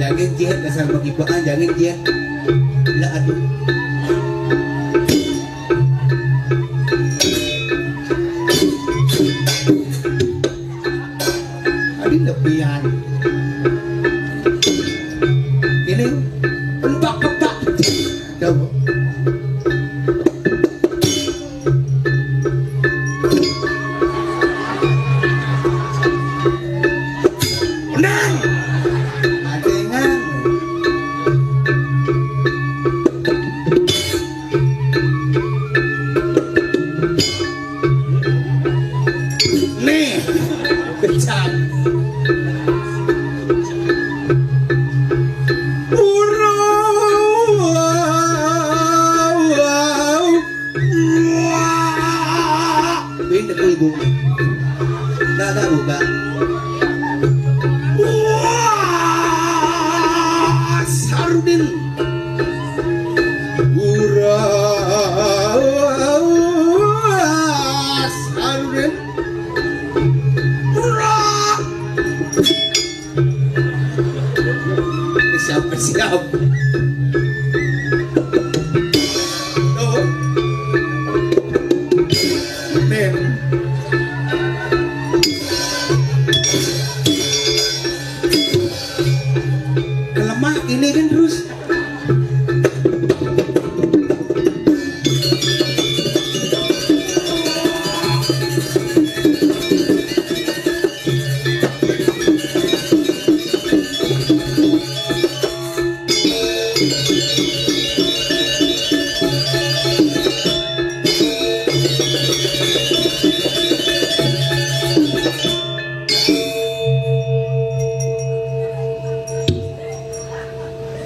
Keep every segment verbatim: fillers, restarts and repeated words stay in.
Jangan jihad asal magibaan, jangan jihad. Lah, aduh. Adi lebihan. Ini empak-empak. Coba. Menang. Adengan. Nih, pecah. Urau, urau. Ini tuh ibu. Nggak, nggak buka. Wah, Sarudin. Ura, Sarudin. Ura. Siapa, siapa? Oh. Nen. Kelemah ini kan terus.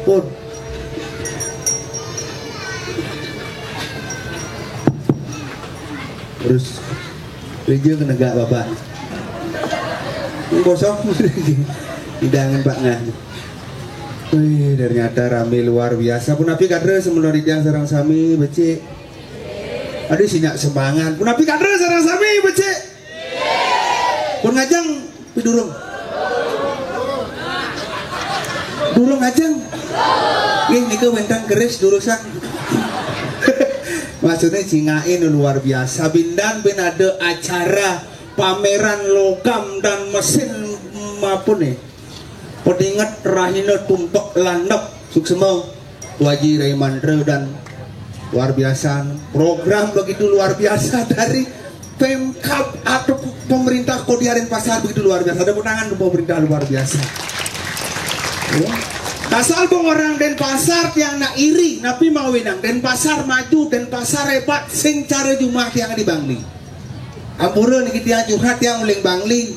Pun. Terus, kerja kena gak bapak. Ini kosong. Hidangan pak ngah. Wih, ternyata rame luar biasa. Punapi kadre semenari tiang sareng sami becik. Aduh, sinyak semangat. Punapi kadre sareng sami becik. Pun ngajeng, pi durung. Durung ngajeng. Nggih, nika wénten keris durusang. Maksudnya cingain luar biasa. Bindan bin ada acara pameran logam dan mesin apa nih? Peninget rahina tumpek landep. Suksma. Waji Ray Mantra dan luar biasa. Program begitu luar biasa dari Pemkab atau pemerintah Kodia Denpasar begitu luar biasa. Ada tangan ke pemerintah luar biasa. Ya. Asal pun orang Denpasar tiang nak iri, napi mawinang Denpasar maju, Denpasar hebat, sing cara jumah tiang di Bangli. Ampura niki tiang curhat tiang uling Bangli.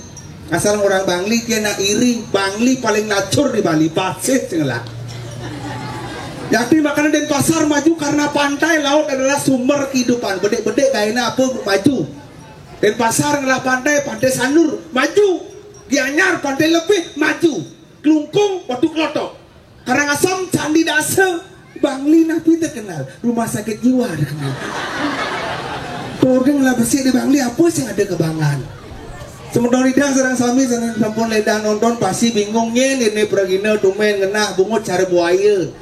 Asal orang Bangli, tiang nak iri, Bangli paling lacur di Bali, pasih cengelak. Yakti makanya Denpasar maju karena pantai laut adalah sumber kehidupan. Bedek-bedek gaena apa maju. Denpasar ngelah pantai, Pantai Sanur maju. Gianyar Pantai Lebih maju. Klungkung Batu Kelotok. Karangasem Candi Dasa, Bangli napi terkenal, rumah sakit jiwa terkenal. Turgen lah besi di Bangli apa sih ada kebanggaan? Semeton lidang sareng sami sareng sampun ledang nonton pasti bingung nyen ini pragina tumen ngenah bungut cara buaya.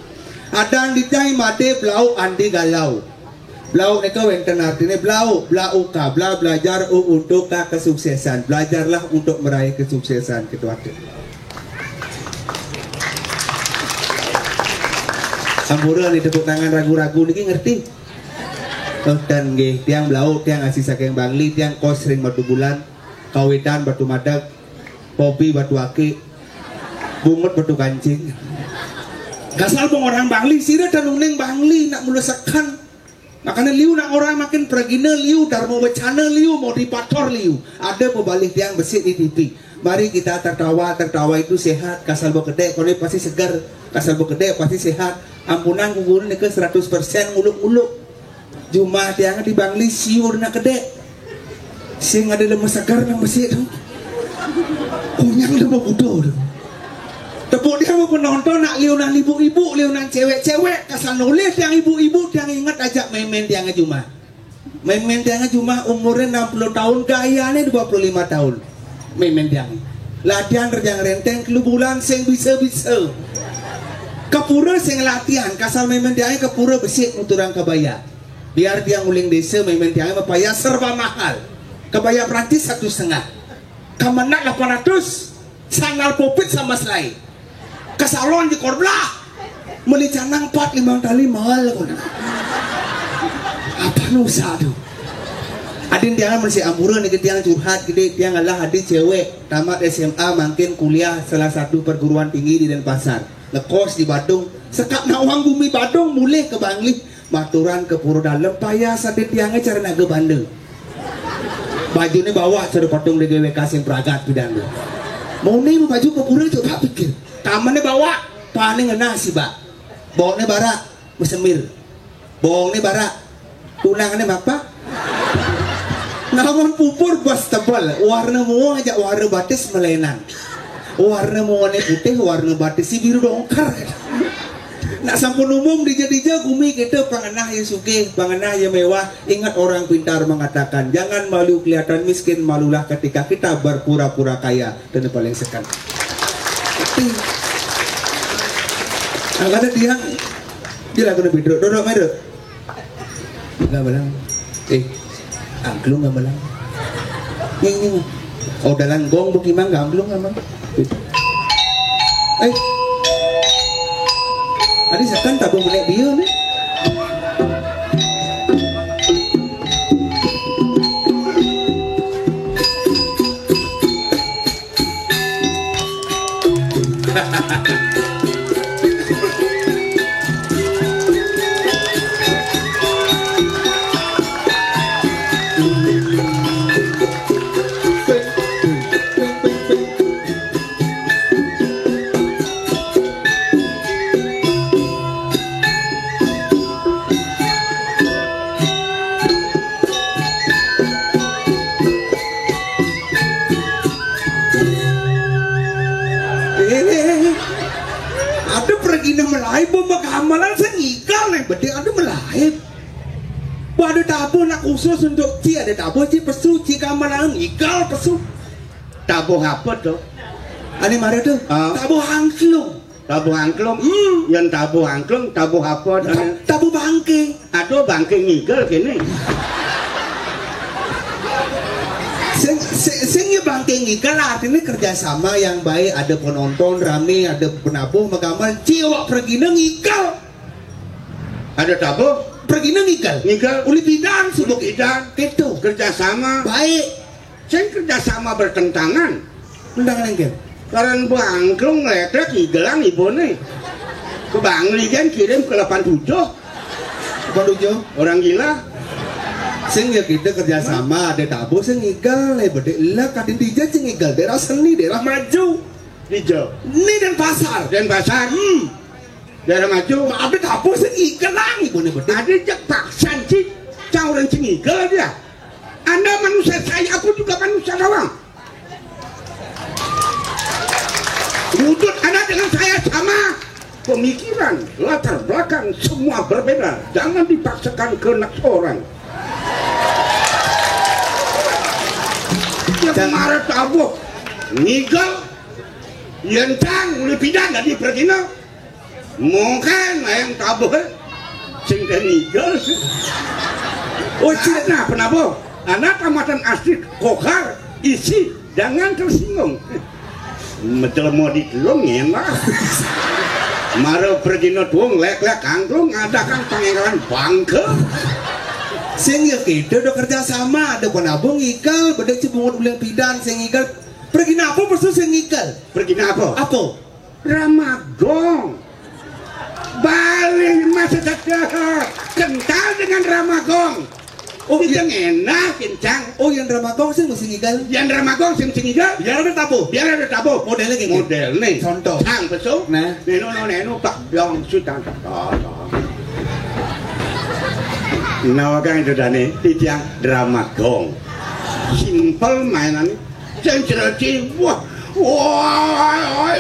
Adan ditai made blau andi galau. Blau nika wénten artiné blau, bla uka, bla belajar u untuk ka kesuksesan. Belajarlah untuk meraih kesuksesan, ketua. Sampura nih tepuk tangan ragu-ragu niki ngerti. Oh, dan nggih, tiang blau, tiang asli saking Bangli, tiang kos ring Batu Bulan, kawitan Batu Madeg, Popi Batu Aki, Bungut Batu Kancing. Kasal pun orang Bangli, sira dan uning Bangli nak mula sekan. Makanya liu nak orang makin pragina liu, dharma wacana liu, motivator liu. Ada pebalih tiang besik di T V. Mari kita tertawa, tertawa itu sehat, kasal bekedek, kone pasti segar, kasal bekedek pasti sehat. Ampunang kukurin ke seratus persen nguluk-nguluk. Jumah tiang di Bangli siur nak kedek. Sing ada lemes segar nang besik tu. Kunyang lemes budo tu. Tepuk dia mau penonton nak liunan ibu-ibu, liunan cewek-cewek, kasal noleh tiang ibu-ibu, tiang ingat ajak main-main tiang Jumah. Main-main tiang Jumah umurnya enam puluh tahun, gayanya dua puluh lima tahun. Main-main tiang. Latihan rejang renteng, telu bulan, sing bisa-bisa. Kepura sing latihan, kasal main-main tiang kepura besik nuturang kebaya. Biar tiang uling desa main-main tiang mapaya serba mahal. Kebaya Prancis satu setengah. Kamenat lapan ratus, sandal popit sama selai. Ke salon di Korblah. Meli canang empat lima tali mahal pun. Apa nusa tu? Adin tiang masih ampura ni tiang curhat gede tiang adalah adik cewek tamat S M A mangkin kuliah salah satu perguruan tinggi di Denpasar. Ngekos di Badung. Sekap nawang bumi Badung mulih ke Bangli. Maturan ke Pura Dalem payah sadin tiangnya cara naga banda. Baju ni bawa cara patung D G W K sing pragat pidang tu. Mau ni baju ke pura coba pikir. Taman ni bawa paning ngena si bak. Bawa ni barak mesemir. Bawang ni barak. Tunang ni apa? Namun pupur bas tebal. Warna mua aja warna batis melenan. Warna mua ni putih, warna batis si biru dongkar. Nak sampun umum dija-dija gumi kita pangenah ya sugih, pangenah ya mewah. Ingat orang pintar mengatakan, jangan malu kelihatan miskin, malulah ketika kita berpura-pura kaya. Dan paling sekan. Nah, kata dia, dia lagu Nabi Dro, dodok mai, Dro. Enggak belang. Eh, angklung enggak belang. Ini, ini. Oh, dalam gong bukimang enggak angklung enggak belang. Eh. Adi sekan tabung menek bieu ni. Eh, ada pergi nama lain, mau gamelan sing ngigal nih, bede ada melaib. Ada tabuh nak khusus untuk ci, ada tabuh ci pesu, ci gamelan ngigal pesu. Tabuh apa tu? Ane mara tu? Ah. Tabuh angklung. Tabuh angklung. Hmm. Yang tabuh angklung, tabuh apa? Ta-, tabuh bangke. Aduh, bangke ngigel kene. Sing, sing, sing ya bangke ngigel artinya kerjasama yang baik. Ada penonton rame, ada penabuh magamal. Ci awak pergi ngigel. Ada tabuh? Pergi ngigel. Ngigel. Uli bidang sibuk. Uli bidang. Gitu. Kerjasama. Baik. Sing kerjasama bertentangan. Tentangan engkel. Karan bangklung letrek igelang ibone. Ke Bangli kan kirim ke delapan tujuh. Delapan tujuh. Orang gila. Sing ya kita kerjasama, ada tabuh sing igal, eh, bede lah, kadin dija sing igal, daerah seni, daerah maju. Dija. Ini Denpasar. Denpasar. Hmm. Daerah maju. Ada tabuh sing igelang ibone bede. Ada jek paksan sih. Cang orang sing igal dia. Anda manusia saya, aku juga manusia bawang. Wujud Anda dengan saya sama. Pemikiran, latar belakang, semua berbeda. Jangan dipaksakan kehendak seorang. Ya kemarin tabuh. Ngigal. Yentang, uli pidan, jadi pergi. Mungkin yang tabuh, eh. Sing teh ngigal. Oh, cina. Nah, penabuh. Anak tamatan asli kokar, isi, jangan tersinggung. Metel mau di telung ya, Mbak. Mara pergi no tuung, lek-lek kangklung, ada kan pangengkalan bangke. Sing ya kita udah kerja sama, ada penabuh ngigal, beda cibungut ulang pidan, sing ngigal. Pergi napo, persu sing ngigal. Pergi napo? Apa? Ramagong. Bali masih cedek. Kental dengan Drama Gong. Oh, iya. Enak, kencang. Oh, yang Drama Gong sing mesti ngigal. Yang Drama Gong sing, sing ngigal. Biar ada tabuh. Biar ada tabuh. Modelnya kayak gini. Model nih. Contoh. Sang pesu. Nah. Neno, no, neno, pak dong, sudah. Nah, kan itu Dani, titiang Drama Gong. Simple mainan. Sing cereci, wah, wah,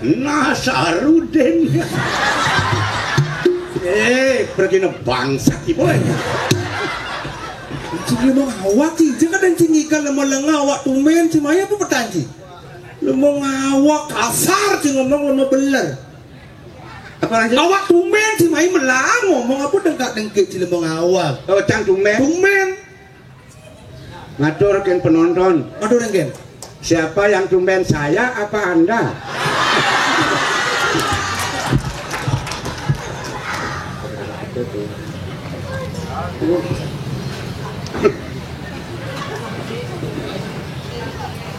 Nasarudin. Eh, pergi ne bangsat, Ibu. Cing lemong awak, Cing. Jangan dan Cing ikan lemong lengah awak tumen, Cing. Maya apa petanji? Lemong awak kasar, Cing, ngomong lemong beler. Apa lanjut? Awak tumen, Cing. Maya melang ngomong apa dengkak-dengkik, Cing, lemong awak. Oh, Cang tumen. Tumen. Ngatur ken penonton. Ngatur ken. Siapa yang tumben, saya apa Anda?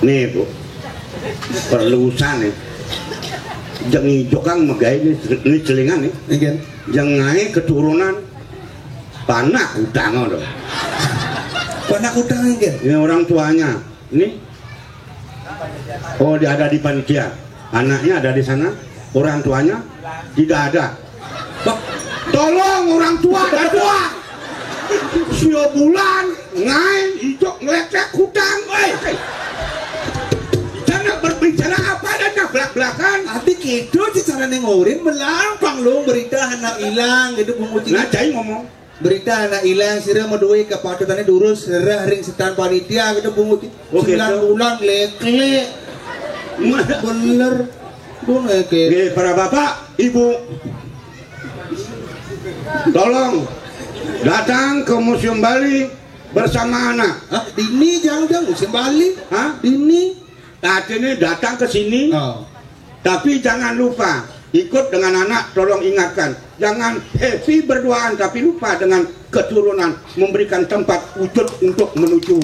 Nih, Bu. Perlu usaha nih. Jeng ijo kang megai nih, ini celingan nih. Nggih. Jeng ngae keturunan panak utang loh. Panak utang nggih. Ini orang tuanya. Ini. Oh, dia ada di panitia. Anaknya ada di sana. Orang tuanya tidak ada. Bah, tolong orang tua, ada tua. Sio bulan, ngae, ijo ngeletek hutang. Woi. Jangan berbicara apa adanya, belak-belakan. Ati kitu sih carane ngorin, melangkang lo berita anak hilang gitu, Bu Muci. Nah, cai ngomong. Berita anak hilang, sira meduwe kepatutane durus, serah ring setan panitia gitu, Bu Muci. Oh, gitu. Sembilan bulan, lek-lek. Bener. Dong, eh, kayak Nggih, para bapak, ibu, tolong datang ke Museum Bali bersama anak. Hah? Dini, jangan, jangan, Museum Bali. Hah? Dini. Artinya datang ke sini, Oh. tapi jangan lupa ikut dengan anak, tolong ingatkan. Jangan happy berduaan, tapi lupa dengan keturunan, memberikan tempat wujud untuk menuju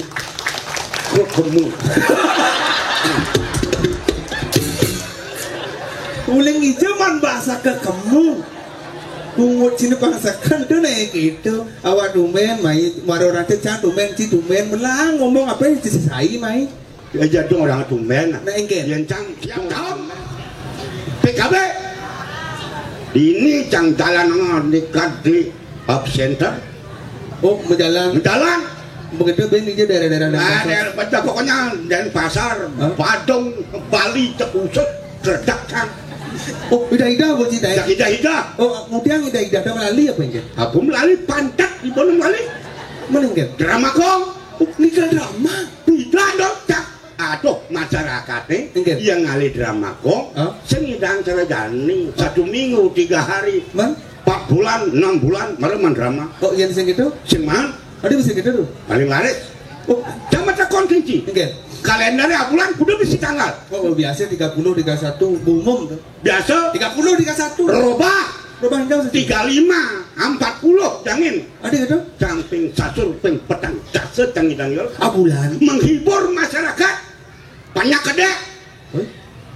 ke kemu. Uling ijo man bahasa ke kemu. Bungut sini bangsa kan tuh nih gitu. Awak tumen, mai, maro orang cecah tumen, ci tumen, melang ngomong apa yang ci sai, mai. Ya, jadung orang tumen. Nah, engke. Yen cang, tiap tahun P K B. Ini cang jalan ngendi kadi Hub Center. Oh, menjalan. Menjalan. Begitu ben ijo daerah-daerah Ah, Denpasar. Daerah Denpasar, pokoknya Denpasar, Hah? Badung, Bali, Cekuset, Gerdak, Cang. Oh, idah-idah, Bu Cita, ya? Idah-idah. Oh, kemudian idah-idah ada melali apa, Inggit? Aku melali pantat di Bono melali. Meninggal. Drama kong. Oh, nikah drama. Tidak dong, Cang. Aduh, masyarakat nih Inggih. Yang ngalih drama kong, Hah? Sing ngidang cara jani, satu minggu, tiga hari, Man? Empat bulan, enam bulan, mareman drama. Oh, iya, sing gitu? Sing man? Ada bisa gitu tuh? Paling laris. Oh, sama tak kontinci. Inggih. Kalendernya bulan, kudu bisa tanggal. Oh, biasa tiga puluh, tiga satu, umum tuh. Biasa? Tiga puluh, tiga satu. Robah. Robah enggak usah. Tiga lima, empat puluh, jangin. Ada gitu? Camping sasur, ping petang, dasa, cang ngidang, yo. Ah, bulan. Menghibur masyarakat. Banyak kedek. Hoi?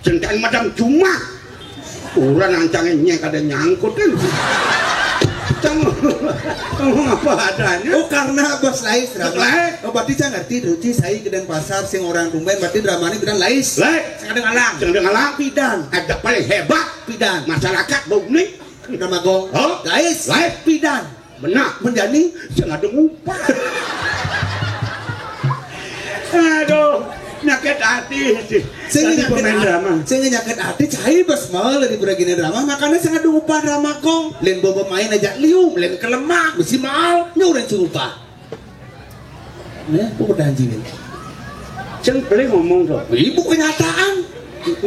Senten madam cuma. Urang ancangnya nyek ada nyangkut kan. Tang, tang apa adanya. Oh, karena bos lais drama. Lais. Oh, berarti saya ngerti, Ruci, saya ke Denpasar, sing orang tumben, berarti dramanya bidan lais. Lais. Sing ada ngalang. Sing ada ngalang. Pidan. Ada paling hebat. Pidan. Masyarakat bau nih. Drama gong. Oh? Lais. Lais. Pidan. Benar. Menjani, sing ada ngupah. Aduh, nyakit hati sih. Sing Tadi nyakit pemain hati, drama. Sing nyakit hati, cai bos mal dari beragina drama, makanya sing ada ngupah drama kong. Lain bawa pemain aja liu, lain ke lemak, mesti mal, nya orang sing ngupah. Nih, aku udah anjingin. Sing beli ngomong tuh. Ibu kenyataan.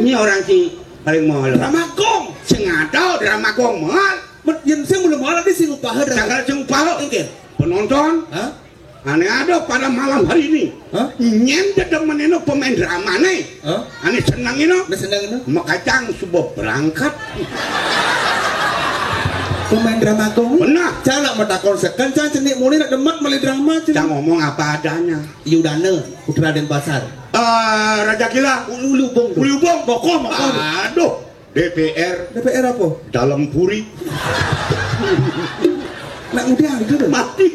Ini orang sing paling mahal. Drama kong. Sing ada drama kong mahal. Men-, yen sing belum mahal, di sing upaha drama. Tanggal sing upaha. Oke. Penonton. Hah? Aneh ada pada malam hari ini. Hah? Nyen dedemeneno pemain dramane. Hah? Ane seneng ino. Ane seneng ino. Makacang subuh berangkat. Pemain drama kong. Benar. Cang nak metakon seken, cang cenik muni nak demak meli drama, cang. Cang ngomong apa adanya. Yudana, Putra Denpasar. Eh, Raja Gila. Uli Ubung. Uli Ubung. Bokong, bokong. Aduh. D P R. D P R apa? Dalem puri. Nak ngudiang gitu tuh. Mati.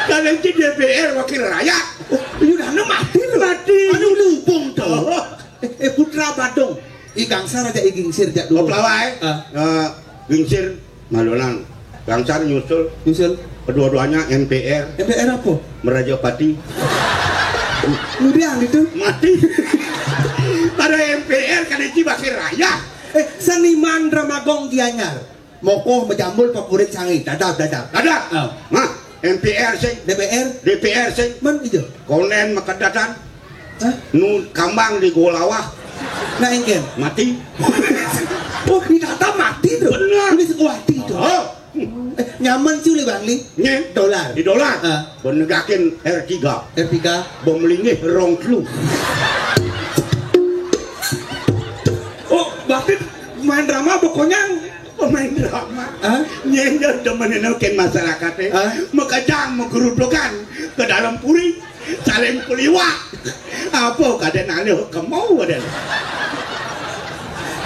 Kan ci D P R wakil rakyat. Oh, iya dah, mati tuh. Mati. Anu lubung tuh. Oh. Eh, eh, Putra Badung. I Gangsar aja, i Gingsir jak dulu. Pelawai. Ah. Eh, Gingsir Malunan. Gangsar nyusul. Nyusul. Kedua-duanya M P R. M P R apa? Merajapati. Ngudiang gitu. Mati. Pada M P R kan ci wakil rakyat. Eh, seniman drama gong Gianyar. Mokoh, majambul, papurit, sangi. Dadap, dadap. Dadap. Oh. Nah, M P R sing. D P R. D P R sing. Men ijo. Konen makedatan. Hah? Nu kambang di Golawah. Nah, engken. Mati. Oh, di kata mati tuh. Bener. Ini sebuah hati tuh. Oh. Eh, nyaman sih, Bang Li. Nye. Dolar. Di dolar. Ah. Benegakin R tiga. R tiga. Bemelingih rong telu. Oh, berarti main drama pokoknya pemain drama. Hah? Nyenjel demen enokin masyarakat, eh. Hah? Mekejang, menggerudukan ke dalam puri, saling peliwak. Apa kada nalih kemau ada?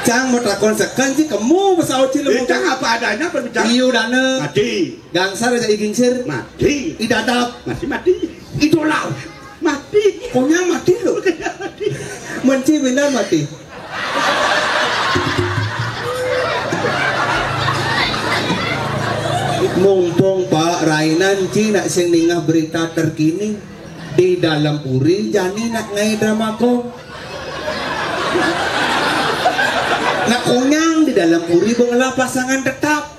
Cang mau takon seken sih kemu pesawat sih. Eh, cang apa adanya berbicara. Iu dana. Mati. Gangsar aja i Gingsir. Mati. I Dadap. Masih mati. I Dolar. Mati. Konyang mati lo. Menci benar mati. Mumpung Pak Rainan ci nak sing ningah berita terkini di dalam puri jani nak ngai drama gong. Nak konyang di dalam puri bengelah pasangan tetap.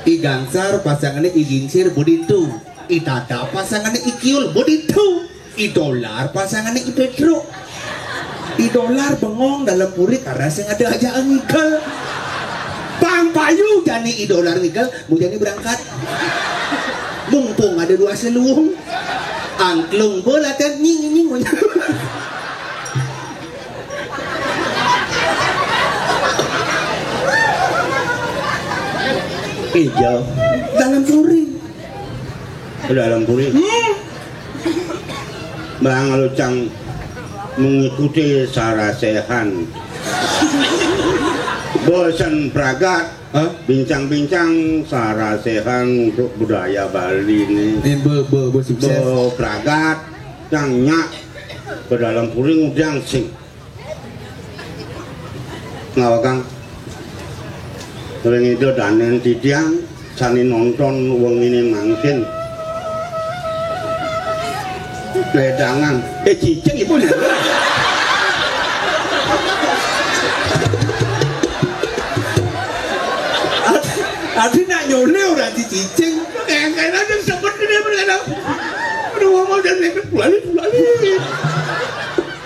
I Gangsar pasangannya i Gingsir buditu. I Dadap pasangannya i Kiul buditu. I Dolar pasangannya i Pedro. I Dolar bengong dalam puri karena sing ada aja ngigel. Pang payu jani i Dolar ngigel, mau jani berangkat. Mumpung ada dua seluung. Angklung bola kan nying nying. Ijo. Dalam puri. Dalam puri. Hmm. Bang Lucang mengikuti sarasehan. Bosan pragat. Hah? Bincang-bincang sarasehan untuk budaya Bali nih. Eh, be, be, be sukses. Be pragat, cang nyak ke dalam puri ngudiang sing. Ngawakang. Ring ida danen titiang, sani nonton wengine mangkin. Ledangan. Eh, cicing ibu nih. Ati nak nyole ora dicicing. Kayak-kayak aja sebet ini, mereka. Aduh, ngomong dan lagi, lali, lali.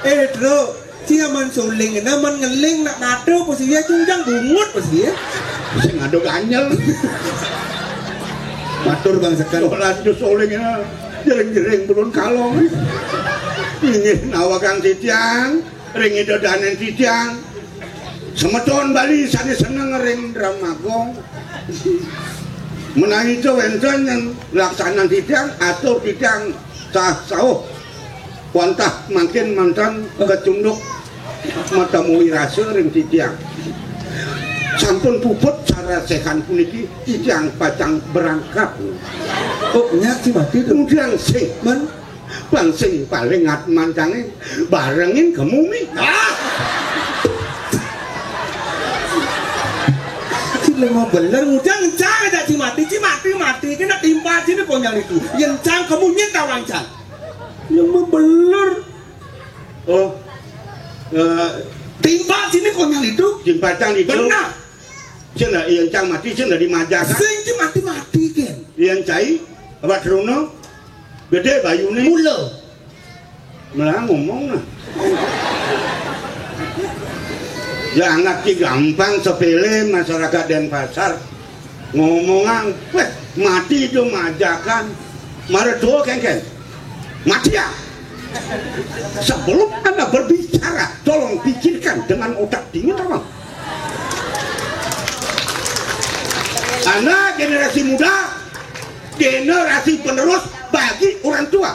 Eh, Bro, si aman suling, aman ngeling, nak madu, pas dia cunjang bungut, pas dia. Sing ado ganyel. Matur Bang Sekar. Kok lanjut suling ya. Jering-jering belum kalong. Ini nawa Kang Titiang, ring ida danen Titiang. Semeton Bali sane seneng ring drama gong. Menawi itu wenten yang laksanan Titiang, atur Titiang sah sauh. Wantah mangkin mantan kecunduk matemui rasa ring titiang. Sampun puput sarasehan puniki, titiang pacang berangkat. Oh, nyak si mati tuh. Kemudian sing, men, bang sing paling ngat mancange, barengin kemumi. Ah! Cik lemah beler, ngujang encang aja si mati, si mati, mati, kena timpa sini konyang itu. Yen cang kemunyin tawang cang. Lemah beler. Oh. Eh, timpal sini konyang itu. Timpal cang itu. Benar. Sing lah, yen cang mati, sing lah dimajakan. Sing ki mati-mati, Ken. Yen cai, awak teruna, gede bayune. Mula. Malah ngomong nah. Ya, anak ki gampang, sepele, masyarakat Denpasar. Ngomongan, weh, mati itu majakan. Mara doa kengkeng. Mati ya. Sebelum Anda berbicara, tolong pikirkan dengan otak dingin, Abang. Anda generasi muda, generasi penerus bagi orang tua.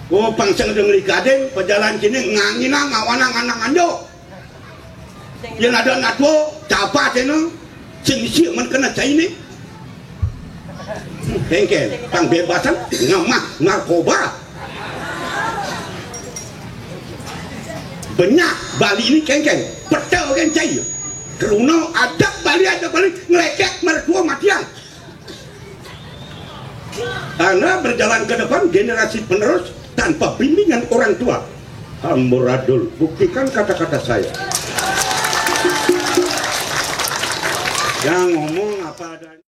Oh, pang sing dengeri gading, pejalan kini nganginang ngawanang anak anjo. Yén ada natua, capa céna, sing sia men kena cai né. Kéngkén, pang bébasan, ngamah narkoba. Banyak Bali né kéngkén, peta kén cai. Kruna adat Bali, adat Bali, nglékét mertua matian. Anda berjalan ke depan generasi penerus tanpa bimbingan orang tua. Amburadul, buktikan kata-kata saya. Yang ngomong apa adanya.